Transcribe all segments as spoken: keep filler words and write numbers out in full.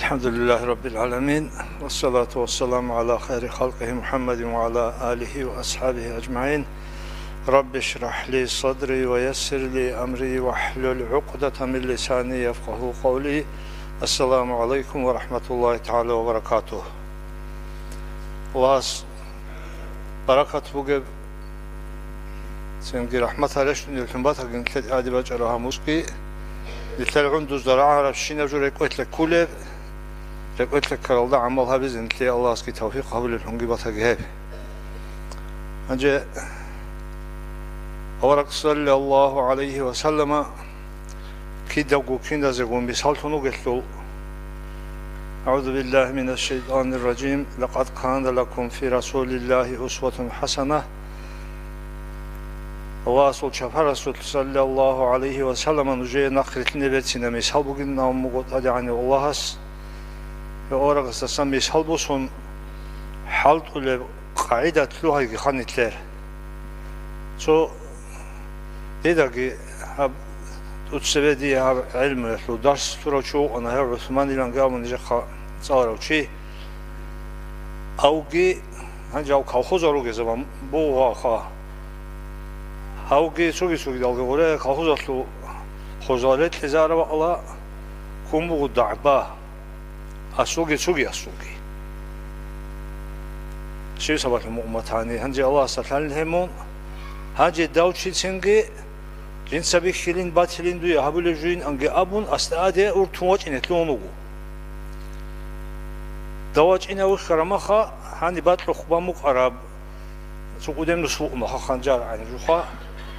الحمد لله رب العالمين، والصلاة والسلام على خير خلقه محمد وعلى آله وأصحابه أجمعين. رب اشرح لي صدري ويسر لي أمري واحلل عقدة من لساني يفقهوا قولي. السلام عليكم ورحمة الله تعالى وبركاته. Аллагьас баракат бугеб, цинги рахӀмат гьарищ дуниялалъун батаги нилъер тӀаде бачӀараб гьаб мусги, нилъер гӀундузда рагӀарабщинаб жо рекӀелъе кколеб, рекӀелъе ккаралда гӀамал гьабизе нилъее Аллагьасги тавфикъ гьабулеблъунги батаги гьеб. Гьанже авараг саллаллагьу гӀалайгьи ва саллама кидавго киназего мисаллъун вугелъул. أعوذ بالله من الشيطان الرجيم. لقد كان لكم في رسول الله أسوة حسنة. Аллагьасул чапарасул саллаллагьу гӀалайгьи ва саллама нужее нахърилълъине берцина мисал бугин абун буго ТӀадегӀанав Аллагьас. Гьев аварагасдасан мисал босун хӀалтӀулеб къагӀида лъугьайги ха нилъер. Цо дидаги гьаб тӀуцебе дие гьаб гӀелмуялъул дарс лъурав чи вукӀана, гьев ГӀусманиланги абун нижехъа цӀаларав чи. Авги гьанже гьав колхозал ругезабан бугьаха. Гьавги цоги-цогидалги гъуре колхозалъул хозал рекьизараб бакӀала ккун буго дагӀба. Асулги цоги асулги. Щив сабаблъун мукъуматани, гьанже Аллагьасда лъалин гьемун, гьанже дав чицинги, жинца бихьилин батилин дуе гьабулеб жуйин анги абун, асда аде уртун вачӀине лъугьун вуго. Дав вачӀине вихьарамаха, гьаниб бакьухъ бамукъараб, цо кӀудеб нус вукъуна ха ханжар гӀайнаб жуха.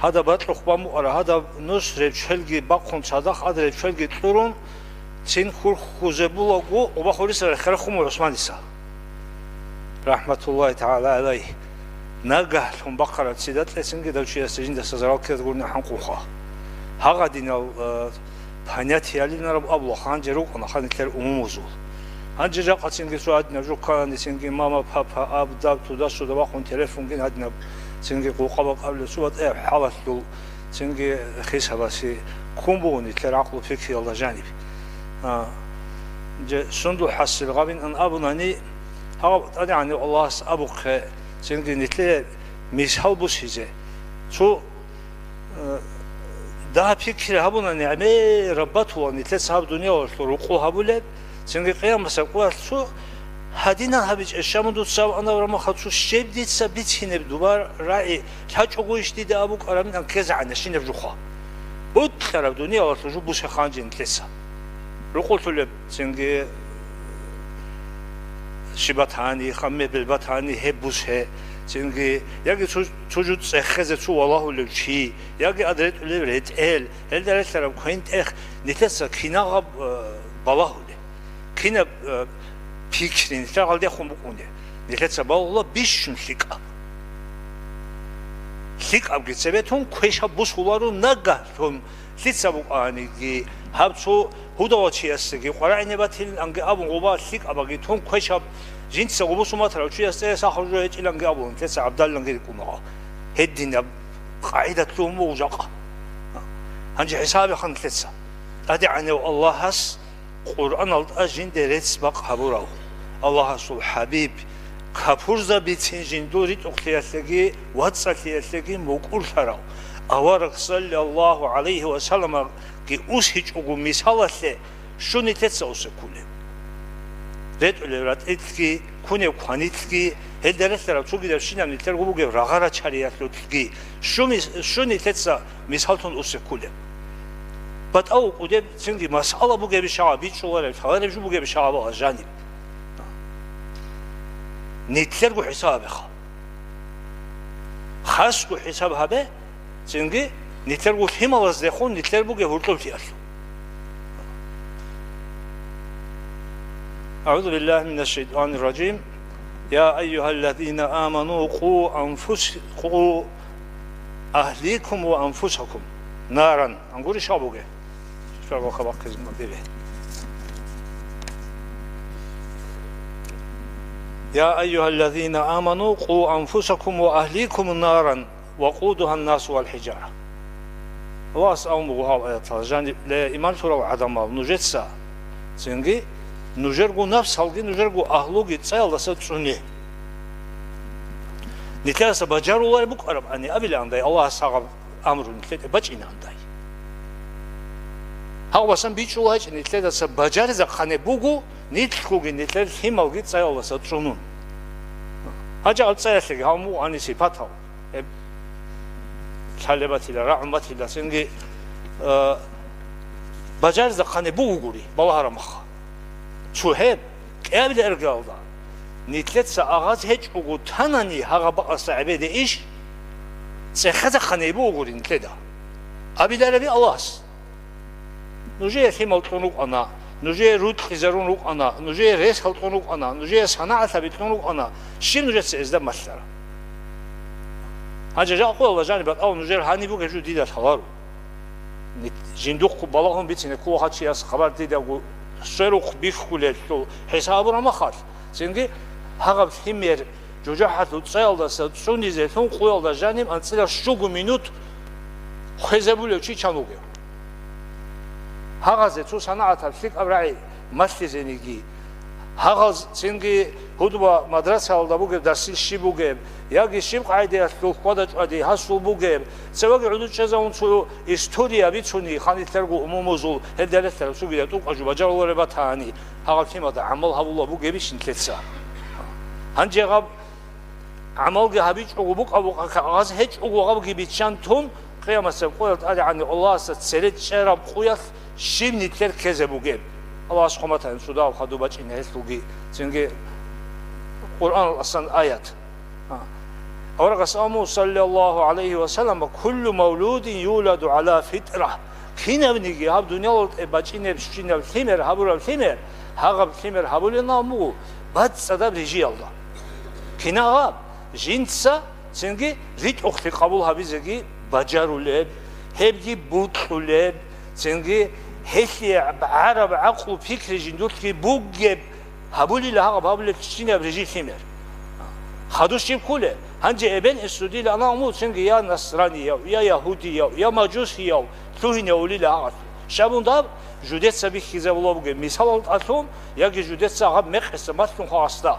Гьадаб бакьухъ бамукъара, гьадаб нус реччелги бахъун цадахъ ад реччелги кьурун, цин хурхьузе булаго, Къубахъуриса рехерахъун ГӀусманиса, рахӀматуллагьи тагӀала гӀалайгь. Нагагьлъун бахъараб цидакье цинги дав чиясда жиндаса зарал ккезе гурони хӀанкъунха. Гьагъадинал, э, понятиялинараб абула гьанже рукӀуна ха нилъер умумузул. Гьанже жакъа цинги цо гьадинаб жо ккани, цинги мама, папа, аб, даб, туда-суда бахъун телефонгин гьадинаб, цинги къулкъа бакӀабилеб цо батӀияб хӀалалъул, цинги хисабасе ккун буго нилъер гӀакълу-пикриялда жаниб. А, же сундул хӀасил гъабин ан абунани, гьаб ТӀадегӀанав Аллагьас абухъе, цинги нилъее мисал бусизе. Цо Э, дагьаб пикри гьабуна, нигӀмераб батула нилъеца гьаб дуниялалъул рукъу гьабулеб, цинги къиямасеб къоялъ цо гьадинан гьабичӀеб, щамун дуца гьаб анаб рамаха цо щеб дица бицинеб дуба рагӀи лъачӀогойищ дида абукӀарамин анкезегӀанищинаб жуха. БутӀараб дуниялалъул жо бусе ханжи нилъеца. Рукъулъулеб цинги щиб батани, хъа мебел батани, гьеб бусе, цинги, яги цо, цо жо цӀехезе цо валагьулев чи, яги ад ретӀулев ретӀел, гьелда релълъараб квен-тӀех, нилъеца кинаб гьаб, э, балагьулеб, кинаб, э, пикри нилъер гьалдехун букӀунеб, нилъеца балагьула бищун лъикӀаб. ЛъикӀабги цебетун квешаб бусуларо нагагьлъун. Лъица букӀаниги, гьаб цо гьудавал чиясеги къварагӀине батилин анги абун, гъуба лъикӀабаги тун квешаб жинцаго бусуматрав чиясде сахаб жо гьечӀиланги абун, лъица гӀабдалланги рикӀкӀуна. Гьединаб къагӀидат лъугьун буго жакъа. Гьанже хӀисабе хан лъица. ТӀадегӀанав Аллагьас Къуръаналда жинде рецц-бакъ гьабурав, Аллагьасул хӀабиб, капурзабицин жиндул ритӀухълъиялъеги вацӀцӀалъиялъеги мукӀурлъарав авараг саллаллагьу гӀалайгьи ва салламги усичӀого мисалалъе щун нилъеца усеккулеб. РетӀулеб ратӀилъги, кунеб кванилъги, гьелда релълъараб цогидабщинаб нилъерго бугеб рагъа-рачариялъулъги щун нилъеца мисалтун усеккулеб. БатӀа вукӀудеб, цинги масъала бугебищ гьаб, бичӀчӀулареб, лъалареб жо бугебищ гьаб, Аллагь жаниб. Нилъерго хӀисаб гьабеха. Хасго хӀисаб гьабе, цинги нилъерго лъималаздехун нилъер бугеб гьуркьублъиялъул. أعوذ بالله من الشيطان الرجيم. يا أيها الذين آمنوا قوا أنفس-، قوا أهليكم وأنفسكم نارا. Ангури шабуге. Шабуха бахъиз мадибе. يا أيها الذين آمنوا قوا أنفسكم وأهليكم نارا وقودها الناس والحجارة. Аллагьас абун буго гьал аяталда, жаниб, ле, иман лъурал гӀадамал, нужеца цинги Нужерго нафсалги, нужерго агьлуги цӀаялдаса цӀуне. Нилъеца бажарулареб букӀарабани абилаандай, Аллагьас гьагъаб амру нилъеда бачӀинаандай. Гьагъ басан бичӀчӀула гьечӀеб, нилъеца бажаризехъаниб буго, нилъгоги нилъер лъималги цӀаялдаса цӀунун. Гьанже гьаб цӀаялъеги гьаб мугъани сипатал. Гьеб лъалеб батила, рагӀун батила, цинги, э, бажаризехъаниб бугогури, балагьараб маха. Цо гьеб, кӀиабилеб иргаялда, нилъеца агъаз гьечӀого танани гьагъаб бакъасда гӀебеде иш, цӀехезехъаниб бугогури нилъеда. Абилареби Аллагьас. Нужее лъимал кьун рукӀана, нужее рукъизарун рукӀана, нужее ресал кьун рукӀана, нужее санагӀатаби кьун рукӀана, щиб нужеца гьезда малъараб? Гьанже жакъуялда жаниб батӀал нужер гьаниб бугеб жо дида лъаларо. Нит-, жиндухъ балагьун бицине ккола гьав чияс хабар дидаго сверухъ бихьулелъул хӀисаб гьабураб махалъ, цинги гьагъаб лъимер жужахӀалъул цӀаялдаса цӀунизелъун къуялда жаниб анцӀила щуго минут хвезабулев чи чан вугев? Гьагъазе цо санагӀатаб лъикӀаб рагӀи малъизениги, гьагъаз цинги гьудба мадрасаялда бугеб дарсил щиб бугеб, яги щиб къагӀидаялъул хьвада-чӀвади гьасул бугеб, цевеги гӀуду чӀезавун цо история бицуни, ханилъарго умумузул гьелда релълъараб цогидаб тӀокӀаб жо бажарулареб батани, гьагъаб лъимада гӀамал гьабула бугебищ нилъеца? Гьанже гьаб гӀамалги гьабичӀого букӀа-букӀа кагъаз гьечӀого гьабги биччан тун, къиямасеб къоялъ тӀадегӀанав Аллагьасда цере чӀараб къуялъ щиб нилъер ккезе бугеб? Аллагьас хъуматани цо дагьаб хадуб бачӀине гьелъулги, цинги Къуръаналъасан аят. А. Аварагас аму, саллаллагьу гӀалайгьи ва саллам, «Куллу мавлудин юладу гӀала фитра». Кинабниги гьаб дуниялалде бачӀинебщинаб лъимер, гьабураб лъимер, гьагъаб лъимер гьабулин абун буго бацӀцӀадаб рижиялда. Кинаб гьаб? Жинца цинги ритӀухълъи къабул гьабизеги бажарулеб, гьебги бокьулеб, цинги гьелъие гӀараб гӀакълу-пикри жиндулъги бугеб, гьабулила гьагъаб гьабулебщинаб рижи лъимер. Хадуб щиб кколеб? Гьанже эбел-инсудила ана умуцинги я насранияв, я ягьудияв, я мажусияв лъугьиневулила гьагъалъ. Щаб унда гьаб жудеца бихьизабула бугеб мисалал тӀалъун, яги жудеца гьаб мекъиса малъун хвагъасда.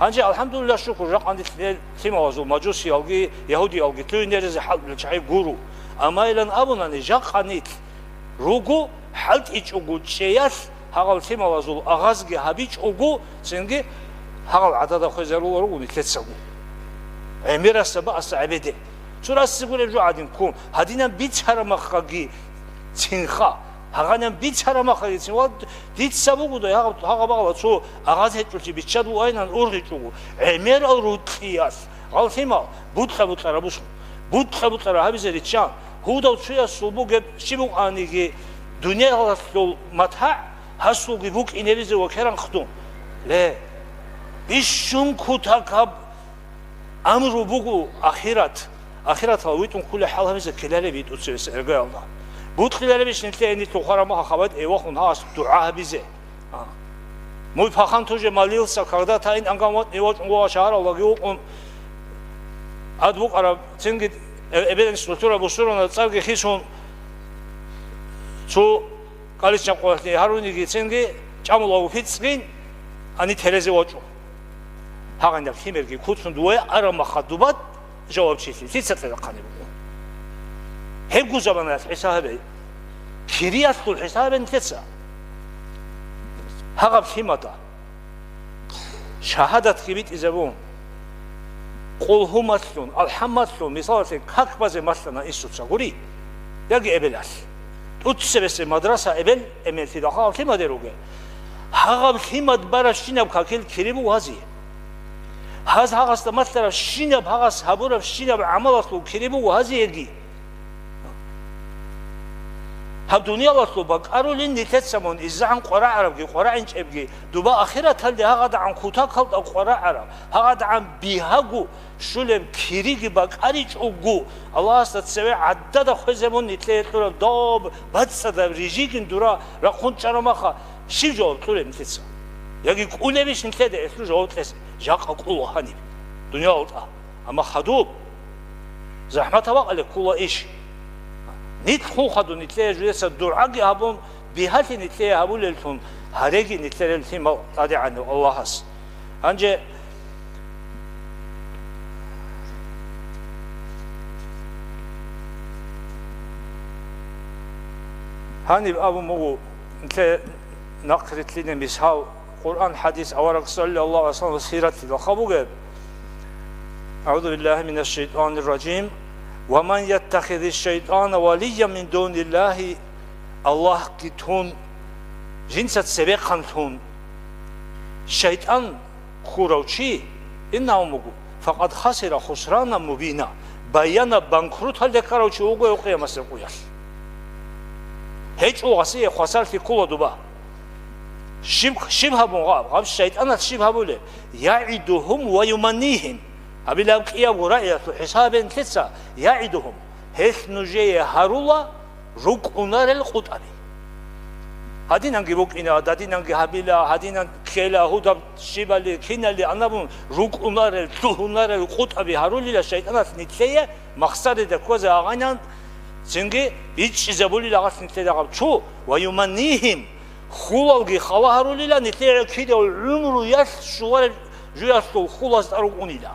Гьанже, алхӀамдулиллагь, шукур, жакъа нилъ лъималазул мажусиялги ягьудиялги лъугьинеризе хӀалтӀулел чагӀи гуро. Амма илан абунани, жакъа нилъ руго хӀалтӀичӀого чӀеялъ, гьагъал лъималазул агъазги гьабичӀого, цинги гьагъал гӀадада хвезарула руго нилъецаго. ГӀемерасда бакӀасда гӀебеде. Цо расси гуреб жо гӀадин ккун, гьадинаб бицараб махаги цинха, гьагъанаб бицараб махаги цин. Ва дица бугодай гьагъаб-, гьагъаб гьала цо агъаз гьечӀолъи биччад вуайнан ургъичӀого, гӀемерал рукьиялъ, гьал лъимал бутӀа-бутӀараб бусун, бутӀа-бутӀараб гьабизе риччан, гьудав цоясул бугеб щиб букӀаниги, дуниялалъул матагӀ гьасулги букӀинебизе ва керанхъдун. Ле, бищун кутакаб амру буго ахират. Ахираталда витӀун кколеб хӀал гьабизе ккелареб тӀоцебесеб иргаялда. Бокьиларебищ нилъее нилъ ухараб махал хабад эвахун гьас дугӀа гьабизе? А. Мой пахан тоже молился, когда-то ин ангамватни вачӀун вугьа шагьаралдаги вукъун, ад букӀараб цинги эбелин структура бусурана цӀарги хисун, цо кӀаличчан къоялъе гьаруниги цинги чӀамулаго пицӀгин, ани терезе вачӀун. Гьагъинаб лъимерги куцун дуе араб маха дубат жавабчилъи лъица кьерахъани буго. Гьебго заманаялъ хӀисабе, кириялъул хӀисабе нилъеца. Гьагъаб лъимада шагьадатги битӀизабун, къулгьумалъун, алхӀамалъун, мисалалъе, как базе малъана инсуца гури, яги эбелалъ. ТӀуцебесеб мадраса эбел, эменлъидал гьагъаб лъимаде ругел. Гьагъаб лъимад барабщинаб какил кири буго гьазие. Гьаз гьагъасда малъарабщинаб, гьагъас гьабурабщинаб гӀамалалъул кири буго гьазиеги. Гьаб дуниялалъул бакӀарулин нилъеца мун иззагӀан къварагӀарабги къварагӀинчӀебги, дуба ахираталде гьагъадагӀан кутакалда къварагӀараб, гьагъадагӀан бигьаго щулеб кириги бакӀаричӀого, Аллагьасда цеве гӀадада хвезе мун нилъее кьураб доб бацӀцӀадаб рижигин дура рахъун чӀараб маха, щиб жаваб кьуреб нилъеца? Яги кӀулебищ нилъеда гьелъул жаваб кьезе? Жакъа кӀула гьаниб дуниялалда. Амма хадуб, захӀматаб бакъалде ккола иш. Нилъ хун хадуб нилъее жудеца дугӀаги гьабун, бигьалъи нилъее гьабулеллъун, Гьареги нилъерел лъимал ТӀадегӀанав Аллагьас. Гьанже гьаниб абун буго, нилъее нахърилълъине мисал, Къуръан, хӀадис, авараг саллаллагьу гӀалайгьи ва саллам сираталда хъван бугеб. АгӀузу биллагьи минаш шайтӀанир ражим. Ва ман яттахизи шайтӀана валиян мин дуниллагьи, Аллагьги тун, жинца цебехъан лъун, шайтӀан хьурав чи, иннагьу мугу, факъад хасира хусранан мубина, баянаб банкруталде ккарав чи вуго гьев къиямасеб къуялъ. ГьечӀо гьасие хвасарлъи ккола дуба. Щиб, щиб гьабун гъаб? Гъаб шайтӀаналъ щиб гьабулеб? ЯгӀидугьум ва юманнигьим. Гьабилаб кӀиябго рагӀиялъул хӀисабе нилъеца, ягӀидугьум, гьелъ нужее гьарула рукӀунарел къутӀаби. Гьадинанги букӀина, дадинанги гьабила, гьадинан ккела, гьудаб щибали, кинали анабун рукӀунарел, лъугьунарел къутӀаби гьарулила шайтӀаналъ нилъее, махсарида кквезе агъайнан, цинги бичӀчӀизабулила гъалъ нилъеда гъаб цо, ва юманнигьим, хьулалги хала гьарулила, нилъее кидав гӀумруялъ щуларел жуялъул хьулазда рукӀунила.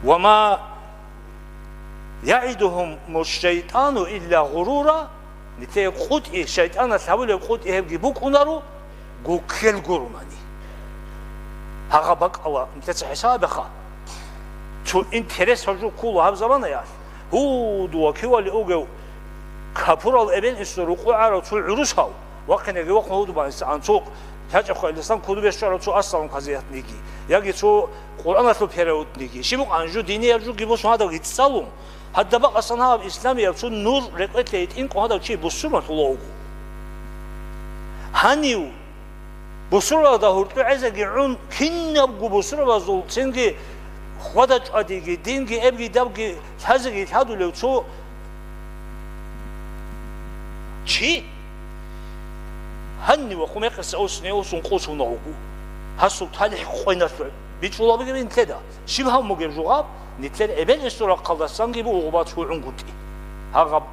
Ва ма ягӀидугьуму шайтӀану илла гъурура, нилъее къутӀи, шайтӀаналъ гьабулеб къутӀи гьебги букӀунаро, гуккел гурунани. Гьагъа бакӀала нилъеца хӀисабеха. Цо интерес гьаб жо ккола гьаб заманаялъ. Гьудула кивали угев капурал эбел-инсул рукъу гӀарав цо гӀурусав, вахъинеги вахъун гьудубаниса ан цо лъачӀахъа иласан кудубе щварав цо аслан казиятниги, яги цо Къуръаналъул переводниги, щиб букӀан жо динияб жоги босун гьадавги цӀалун, гьадаб бакъасан гьаб исламияб цо нур рекъелъе гьитӀинкъун гьадав чи бусурманлъула уго. Гьанив бусурбабазда гьуркьу гӀезеги гӀун, кинабго бусурбабазул цинги хьвада-чӀвадиги, динги эбги-дабги лъазеги лъадулев цо чи гьанив ва хъумекъиса ус не усун къусуна вуго. Гьасул талихӀ къойналъ бичӀчӀулабиги нилъеда. Щиб гьаб бугеб жугъаб, нилъер эбел-инсул рахъалдасанги буго гъубац гьугӀунгутӀи. Гьагъаб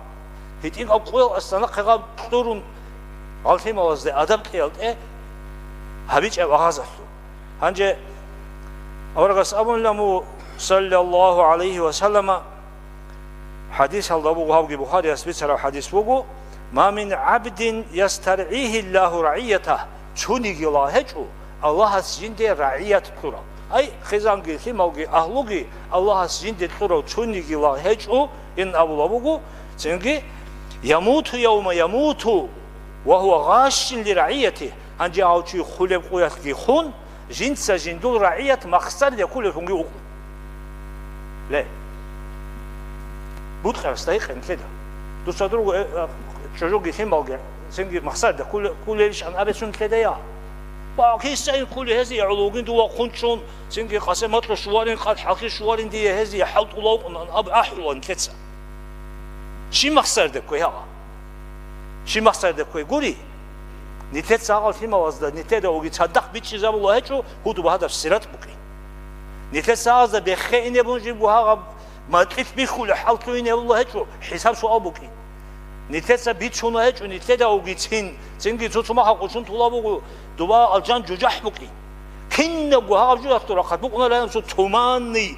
гьитӀинаб къоял астанахъе гъаб кьурун гьал лъималазде адаб кьеялтӀе гьабичӀеб вагъазалъул. Гьанже аварагас абунила му, саллаллагьу гӀалайгьи ва саллама, хӀадисалда буго, гьавги Бухарияс бицараб хӀадис буго: «Ма мин гӀабдин ястаргӀигьиллагьу рагӀиятагь», цониги лагъ гьечӀо, Аллагьас жинде рагӀият кьурав. Ай, хизанги, лъималги, агьлуги Аллагьас жинде кьурав цониги лагъ гьечӀо, ин абула буго, цинги: «Ямуту явма ямуту ва гьува гъашшин ли рагӀиятигь», гьанже гьав чи хулеб къуялъги хун, жинца жиндул рагӀият махсарида кколеллъунги вукӀун. Ле. БутӀа, стайи къинлъида. Дуца дурго, э, э, чӀужуги лъималги, цинги махсарида кколе-, кколелищ ан абецун лъедая. Ва кисайин кколи гьезие гӀоло вугин дова хъунчӀун, цинги къасе макьу шуварин, къад хӀалхи шуварин дие гьезие хӀалтӀула вукӀун ан аб ахӀулан лъеца. Щи махсарида кквей гьагъа? Щи махсарида кквей гури? Нилъеца гьагъал лъималазда, нилъеда уги цадахъ бичӀчӀизабула гьечӀо, гьудуб гьадаб сират букӀин. Нилъеца гьазда беххе ине бун жибго гьагъаб макьилъ биххулеб хӀалтӀу ине була гьечӀо, хӀисаб-суал букӀин. Нилъеца бицуна гьечӀо, нилъеда уги цин, цинги цо-цо махал къучун тула буго, дуба алжан жужахӀ букӀин. Кинабго гьагъаб жуялъул рахъалъ букӀунарилан цо туманный,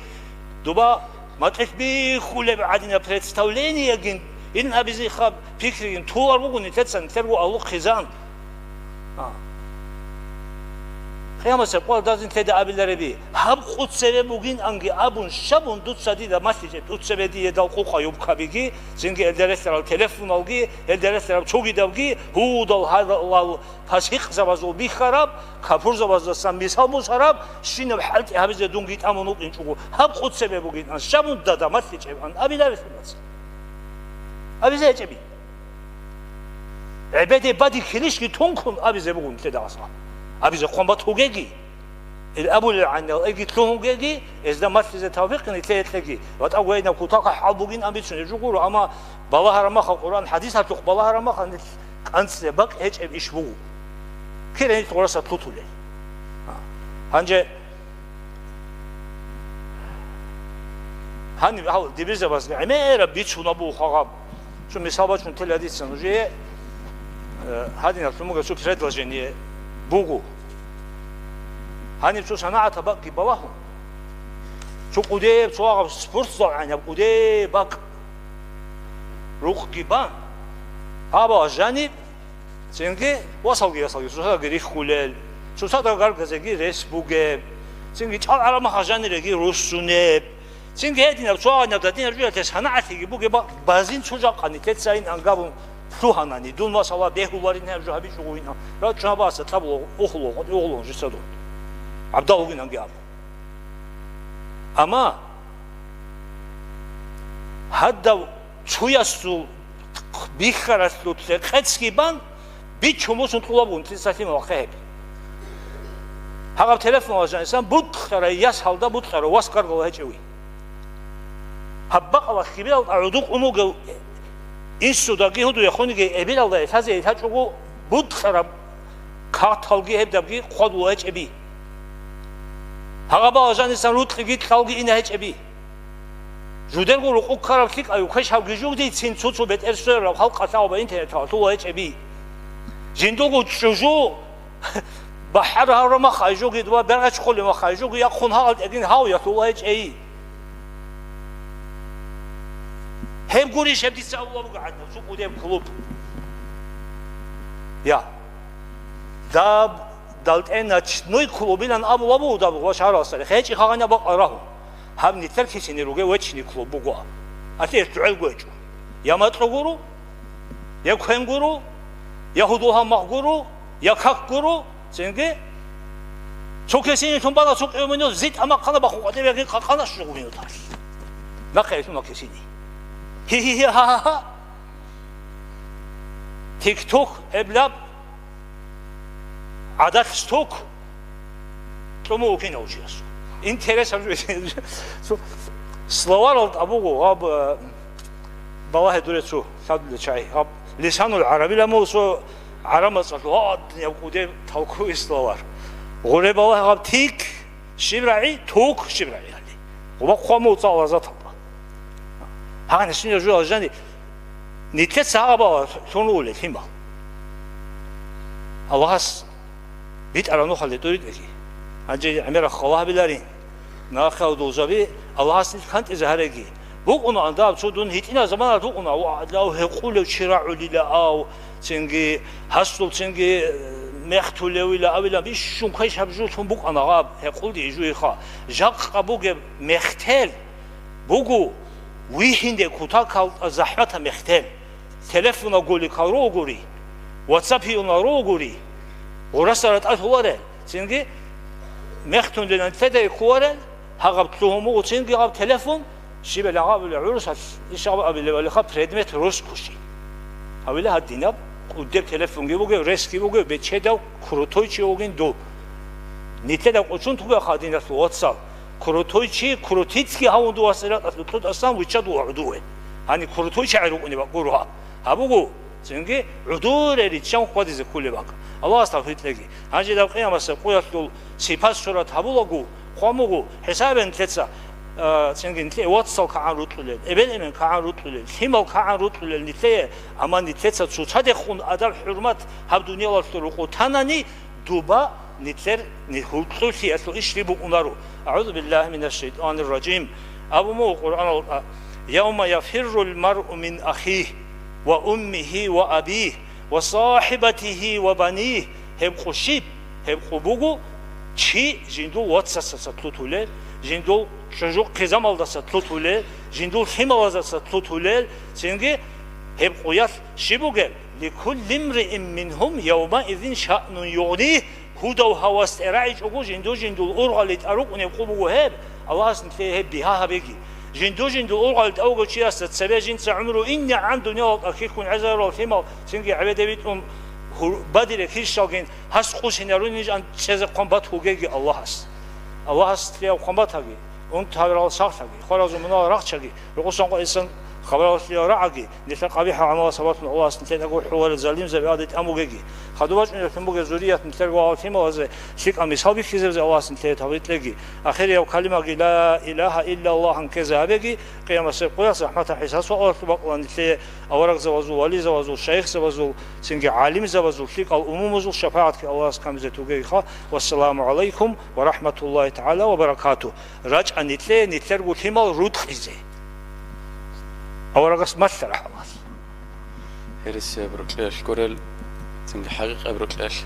дуба макьилъ биххулеб гӀадинаб представлениегин, ин абизе хаб пикригин тулар буго нилъеца, нилъерго аллу хъизан. А. Къиямасеб къоялда нилъеда абилареби, гьаб къуцебе бугин анги абун, щабун дуца дида малъичӀеб, дуцебе дие дал къукъа юбкабиги, цинги гьелда релълъарал телефоналги, гьелда релълъараб цогидабги, гьудал гьадалал пасикъзабазул бихьараб, капурзабаздасан мисал бусараб, щинаб хӀалтӀи гьабизе дунги тӀамун вукӀинчӀого, гьаб къуцебе бугин ан, щабун дада малъичӀеб ан абиларелъулац. Абизе гьечӀеби. ГӀебеде бадихьилищги тункун абизе бугун лъедагъасла. Абизе хъван батугеги, ил абулел гӀаниял эги лъугьунгеги, эзда малъизе тавфикъ нилъее кьеги, ва тӀагвейнаб кутакалъ хӀал бугин абицун гьеб жо гуро, амма балагьараб махал, Къуръан хӀадисалъухъ балагьараб махал, нилъ къанцӀе бакӀ гьечӀеб иш буго. Кире нилъ гъурасат лъутулел. А. Гьанже гьаниб гьал дибирзабазги гӀемераб бицун абу хагъаб. Цо мисал бачун тела дица нужее. Э, гьадинаб лъумугеб цо предложение буго. Гьаниб цо санагӀатаб бакӀги балагьун. Цо кӀудеб, цо агъаб спортзал гӀаниб кӀудеб бакӀ. Рукъги бан. Гьабал жаниб, цинги васалги, ясалги, цоцаздаги рихьулел, цоцазда гаргазеги рес бугеб, цинги чӀал гӀарамахъа жаниреги руссунеб. Цинги гьединаб цо гьаниб дадинаб жуялъе санагӀатлъиги бугеб базин цо жакъа нилъецайин ангабун лъугьанани, дун масала бегьуларин гьеб жо гьабичӀого винан, рачӀун гьабаса тӀабула ухуло, ухуло жица дун. ГӀабдал вугинанги абун. Амма гьадав цуясул бихьаралъулъе къецги бан, бичун бусун тӀулаб унти цалъи мавахъе гьеб. Гьагъаб телефон валъанасан, бутӀарай яс гьалда бутӀарав вас гаргала гьечӀеви. Гьаб бакъала хибирал гӀодукъун вугев инсудаги гьудуяхъуниги эбиралда лъазе лъачӀого бутӀараб кагъталги гьебдабги хъвадула гьечӀеби. Гьагъабала жанисан рукьиги кьалги ина гьечӀеби. Жудерго рукъу ккараб лъикӀав квеш гьавги жугдицин цо-цо бетӀер сверараб халкъалъ гьаб интернеталъула гьечӀеби. Жиндулго чӀужу бахӀар гьаврамахъай жугид ва бергъач холемахъай жуги яхъун гьагъал тӀегин гьав ялъула гьечӀей. Гьеб гурищ гьеб дица авула буго гӀаднав цо кӀудеб клуб. Я. Даб далтӀе ночной клубилан абула буго даб ва шагьаралсари. ХечӀи хагъана бакъа рагьу. Гьаб нилъер кисине ругев вечни клуб буго. Атиер дугӀел гвечӀо. Я макьу гуру, я квен гуру, я гьудул гьаммах гуру, я как гуру, цинги цо кисине тун бана цо кӀиго минут, зитӀа махъана бахун къватӀиб ягин къакъана щугу минуталъ. Нахъе лъуна кисини. Хи-хи-хи, ха-ха-ха. Тикток, эблаб, гӀадат сток, тӀуму укинав чияс. Интересаб жо. Словарал абуго, гьаб, э, балагье дуре цо, лъабла чай. Гьаб, лисанул гӀарабила мусо гӀарамацӀалъ, ва, динаб кӀуде талкуи словар. Гъуре балагь гьаб тик, Щиб рагӀи? Тук щиб рагӀи гьали. Гъуба хъван муцӀал лазаталда. Гьагъанищ жо алжани, нилъеца гьабала лъун угӀулел лъимал. Аллагьас битӀараб нухалде тӀуритӀеги. Гьанже гӀемераб хал гьабиларин. Нахъа удулзаби Аллагьас нилъ кантӀизе гьареги. БукӀунаан даб цо дун гьитӀинаб заманалъ букӀуна, ва, гьекъулев чи рагӀулила ав, цинги гьасул, цинги, э, мехтулевила авила бищун квеш гьаб жо лъун букӀана гьаб, гьекъулде жуйха. Жакъа бугеб мехтел буго вихьинде кутакал захӀматаб мехтел. Телефона гули кал ругури, WhatsApp-июнал ругури, гъурасара тӀад гьуларел, цинги мехтун динан тедай кколарел, гьагъаб лъугьун буго цинги гьаб телефон, щибел гьабулеб гӀурусалъ ишгъаб абилеб алиха предмет рос ккущи. Гьавила гьадинаб, кӀудеб телефонги бугев, ресги бугев, бечедав, крутой чи вугин дов. Нилъеда кӀочун тугеха гьадиналъул вацал. Крутой чи, крутицги гьавун дувас иратӀалъ лъутӀасан виччад вугӀудуве. Гьани крутой чагӀи рукӀунеб гуро гьаб. Гьабуго, цинги гӀудуре риччан хьвадизе кколеб бакӀ. Аллагьас тавфикъ кьеги. Гьанже даб къиямасеб къоялъул сипат-сурат гьабулаго, хъван буго, хӀисабе нилъеца, а, цинги нилъее вацал кагӀан рутӀулел, эбел-эмен кагӀан рутӀулел, лъимал кагӀан рутӀулел нилъее, амма нилъеца цоцадехун адаб-хӀурмат гьаб дуниялалъул рукъу танани, дуба нилъер ни-, гьуркьулъиялъул иш рибукъунаро. АгӀузу биллагьи минаш шайтӀанир ражим. Абу мугӀ Къуръаналда: «Явма яфиррул маръу мин ахихи ва уммихи ва абихи ва сахибатихи ва банихи». Гьеб къо щиб? Гьеб къо буго, чи жиндул вацасдаса лъутулел, жиндул чӀужу-хъизамалдаса лъутулел, жиндул лъималаздаса лъутулел, цинги гьеб къоялъ щиб бугеб? «Ликулли имриин мингьум явмаизин шаънун югънигь», гьудав гьавас тӀерагӀичӀого жинду-жиндул ургъали тӀарукъунеб къо буго гьеб, Аллагьас нилъее гьеб бигьа гьабеги. Жинду-жиндул ургъали тӀавугев чиясда цебе жинца гӀумру ине гӀан дуниялалда киххун гӀезарурал лъимал цинги гӀебеде витӀун гьур-, бадире кирщалгин гьас къусинарунин жан чӀезе хъван батугеги Аллагьас. Аллагьас нилъее хъван батаги, унтарал сахлъаги, хваразул мунагьал рахчаги, рокъосан къо эсан Хабаралъул рагӀаги, нилъер къабихӀал гӀамалас гьабатун Аллагьас нилъеда гурхӀуларел залимзаби гьадин тӀамугеги, хадуб бачӀунеблъун бугеб зурият нилъерго вагьал лъималазе лъикӀаб мисал бихьизебизе Аллагьас нилъее тавфикъ кьеги, ахирияб калимаги ла илагьа иллаллагьан ккезе гьабеги, къиямасеб къоялъ захӀматал хӀисаб-суалалъул бакӀалда нилъее аварагзабазул, вализабазул, шайихзабазул, цинги гӀалимзабазул, лъикӀал умумузул шапагӀатги Аллагьас камизе тугейха. Вассаламу гӀалайкум ва рахӀматуллагьи тагӀала ва баракатугь. РачӀа нилъее нилъерго лъимал рукъизе. Аварагас малъа рахӀалас. Гьересияб рокьиялъ гурел, цинги хӀакъикъаб рокьиялъ